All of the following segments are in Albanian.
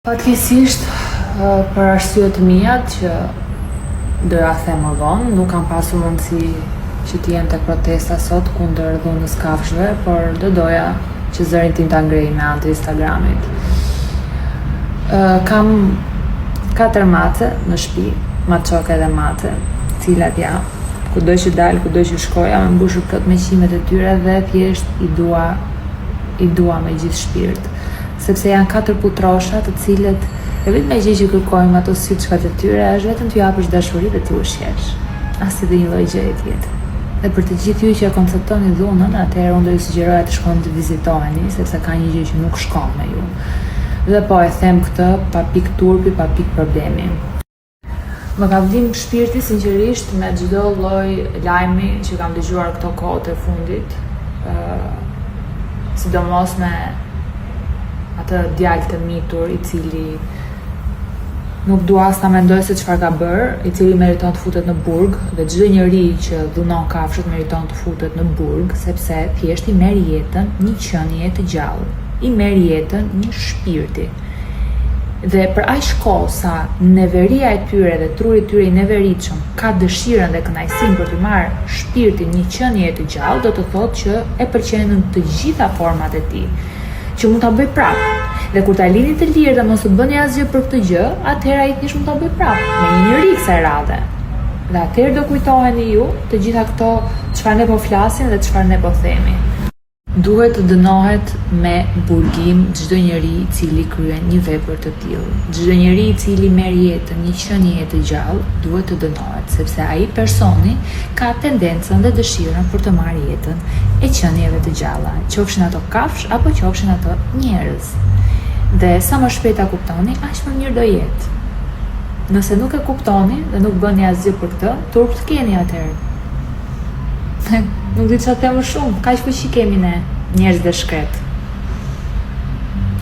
Fatkeqësisht, për arsye të mia që do ja them më vonë, nuk kam pasur mundësi që të jem tek protesta sot kundër dhunës kafshëve, por do doja që zërin tim ta ngrej me anë të Instagramit. Kam katër mace në shtëpi, maçoke dhe mace, të cilat ja, kudo që dal, kudo që shkoj, jam e mbushur plot me qimet e tyre dhe thjesht i dua i dua me gjithë shpirt. Sepse janë katër putrosha të cilët e vetmja gjë që kërkojnë me ato syçkat e tyre është vetëm t'ju japësh dashuri dhe t'i ushqesh. Asnjë dhe një lloj gjëje tjetër. Dhe për të gjithë ju që e konceptoni dhunën, atëherë unë do ju sugjeroja të shkoni të vizitoheni, sepse ka një gjë që nuk shkon me ju. Dhe po e them këtë pa pikë turpi, pa pikë problemi. Më ka dhimbë shpirti sinqerisht me çdo lloj lajmi që kam dëgjuar këto kohët e fundit, ë sidomos me atë djalë të mitur i cili nuk dua as ta mendoj se çfarë ka bërë, i cili meriton të futet në burg dhe çdo njeri që dhunon kafshët meriton të futet në burg sepse thjesht i merr jetën një qenie të gjallë, i merr jetën një shpirti. Dhe për aq kohë sa neveria e tyre dhe truri i tyre i neveritshëm ka dëshirën dhe kënaqësinë për t'i marrë shpirtin një qenieje të gjallë, do të thotë që e pëlqen në të gjitha format e tij, që mund ta bëjë prapë. Dhe kur ta lini të lirë dhe mos të bëni asgjë për këtë gjë, atëherë ai thjesht mund ta bëjë prapë, me një njeri kësaj radhe. Dhe atëherë do kujtoheni ju të gjitha këto çfarë ne po flasim dhe çfarë ne po themi. Duhet të dënohet me burgim çdo njeri i cili kryen një vepër të tillë. Çdo njeri i cili merr jetën një qenie të gjallë duhet të dënohet, sepse ai personi ka tendencën dhe dëshirën për të marrë jetën e qenieve të gjalla, qofshin ato kafshë apo qofshin ato njerëz. Dhe sa më shpejt ta kuptoni, aq më mirë do jetë. Nëse nuk e kuptoni dhe nuk bëni asgjë për këtë, turp të keni atëherë. Nuk di çfarë të them më shumë, kaq fuqi kemi ne, njerëzit e shkretë.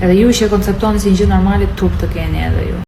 Edhe ju që e konceptoni si një gjë normale, turp të keni edhe ju.